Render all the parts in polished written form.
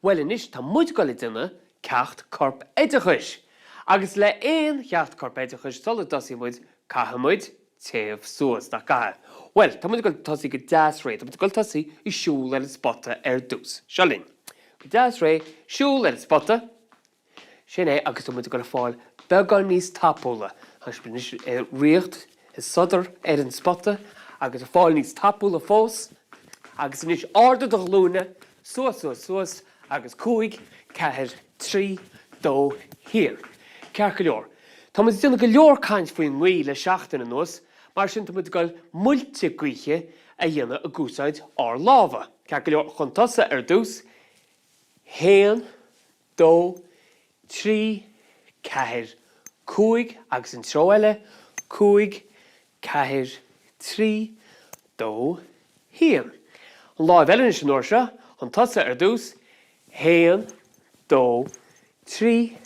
Bhuel anois tá muid ag dul ag déanamh ceacht corp oideachais! Agus le aon cheacht corp oideachais sula dtosaíonn muid caithfidh muid téamh suas, nach gcaithfidh? Bhuel tá muid ag dul tosaí go deas réidh, tá muid ag dul tosaí ag siúl ar an spota ar dtús. Seo linn. Go deas réidh, siúl ar an spota. Sin é agus tá muid ag dul ag fáil beagán níos tapúla. Tá sibh anois ag riocht i sodar ar an spota agus ag fáil níos tapúla fós. Agus anois ardaigh do ghlúine, suas, suas, suas agus 5, 4, 3, 2, 1. Ceart go leor. Tá muid ag déanamh go leor caint faoin ngaoth le seachtain anuas, mar sin tá muid ag dul muilte gaoithe a dhéanamh ag úsáid ár lámha. Ceart go leor, chun tosaigh ar dtús, 1, 2, 3, 4, 5 agus an treo eile, 5, 4, 3, 2, 1. An láimh eile anois an uair seo, chun tosaigh ar dtús, 1, 2, 3,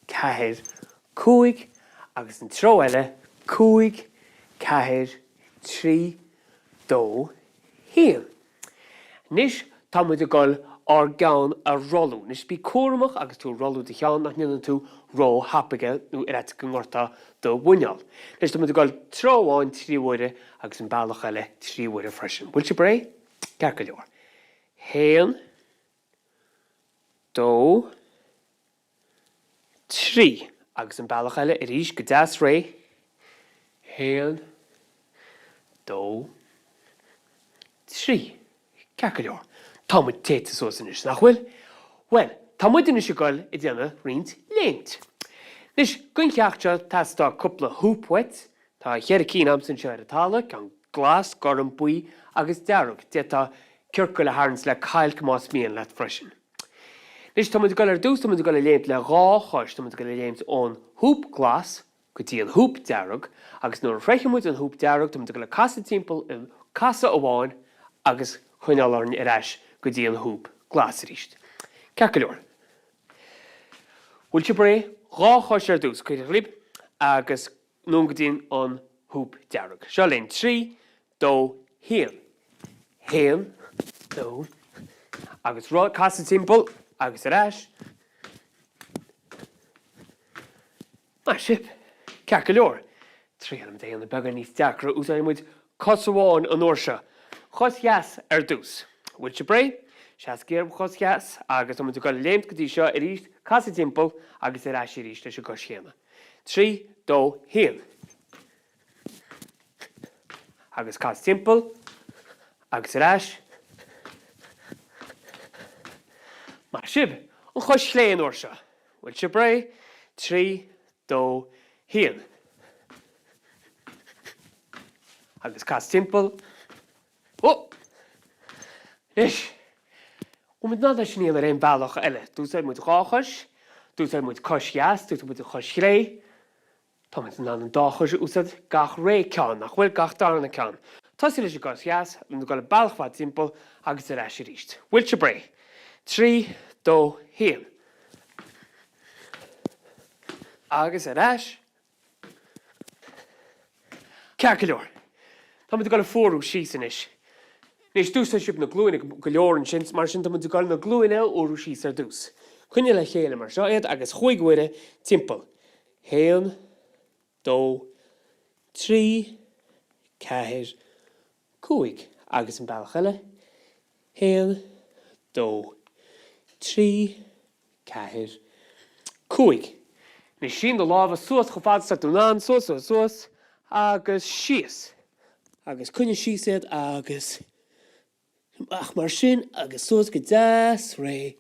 4, 5 agus an treo eile, 5, 4, 3, 2, 1. Anois tá muid ag dul ár gceann a rolladh. Anois bí cúramach agus tú ag rolladh do cheann nach ndéanann tú ró-thapaidh é nó ar fhaitíos go ngortófá do mhuineál. Anois tá muid ag dul treo amháin 3 huaire agus an bealach eile 3 huaire freisin. Bhfuil sibh réidh? Ceart go leor. 1, 2, 3. Agus an bealach eile arís go deas réidh. 1, 2, 3. Ceart go leor. Tá muid téite suas anois, nach bhfuil? Bhuel, tá muid anois ag dul ag déanamh roinnt léimt. Anois, don cheacht seo teastóidh cúpla húp uait. Tá cheithre cinn a'msa anseo ar an talamh, ceann glas, gorm, buí agus dearg. D'fhéadfá ciorcal a tharraingt le cailc más mian leat freisin. Anois, tá muid ag dul ar dtús, tá muid ag dul ag léimt le dhá chois, tá muid ag dul ag léimt ón húp glas go dtí an húp dearg, agus nuair a shroicheann muid an húp dearg, tá muid ag dul ag casadh timpeall i casadh amháin agus coinneáil orainn ar ais go dtí an húp glas arís. Ceart go leor. Bhfuil sibh réidh? Dhá chois ar dtús, cuirfidh libh, agus anonn go dtí an húp dearg. Seo linn, 3, 2, 1. 1, 2, agus casadh timpeall agus ar ais. Maith sibh. Ceart go leor. Triailfimid é a dhéanamh beagán níos deacra. Úsáidfidh muid cos amháin an uair seo. Cos dheas ar dtús. Bhfuil sibh réidh? Seascaigí ar an chos dheas agus tá muid ag dul ag léimt go dtí seo arís, casadh timpeall agus ar ais arís leis an gcois chéanna. 3, 2, 1. Agus cas timpeall agus ar ais. Maith sibh. An chois chlé an uair seo. Bhfuil sibh réidh? 3, 2, 1. Agus cas timpeall. Ó! Anois, bhfuil muid in ann é sin a dhéanamh ar aon bhealach eile? D'úsáid muid dhá chois, d'úsáid muid cois dheas, d'úsáid muid an chois chlé. Tá muid in ann an dá chois a úsáid gach ré ceann, nach bhfuil? Gach darna ceann. Tosaigh leis an gcos dheas, ag dul an bealach fad timpeall agus ar ais arís. Bhfuil sibh réidh? 3, 2, 1. Agus ar ais. Ceart go leor. Tá muid ag dul ag fuarú síos anois. Anois, d'úsáid sibh na glúine go leor ansin, mar sin tá muid ag dul na glúine a fhuarú síos ar dtús. Coinnigh le chéile mar seo iad agus chúig uaire timpeall. 1, 2, 3, 4, 5. Agus an bealach eile. 1, 2, 3, 4, 5. Anois sín do lámha suas chomh fada is atá tú in ann, suas, suas, suas, agus síos. Agus coinnigh síos iad agus amach mar sin agus suas go deas réidh.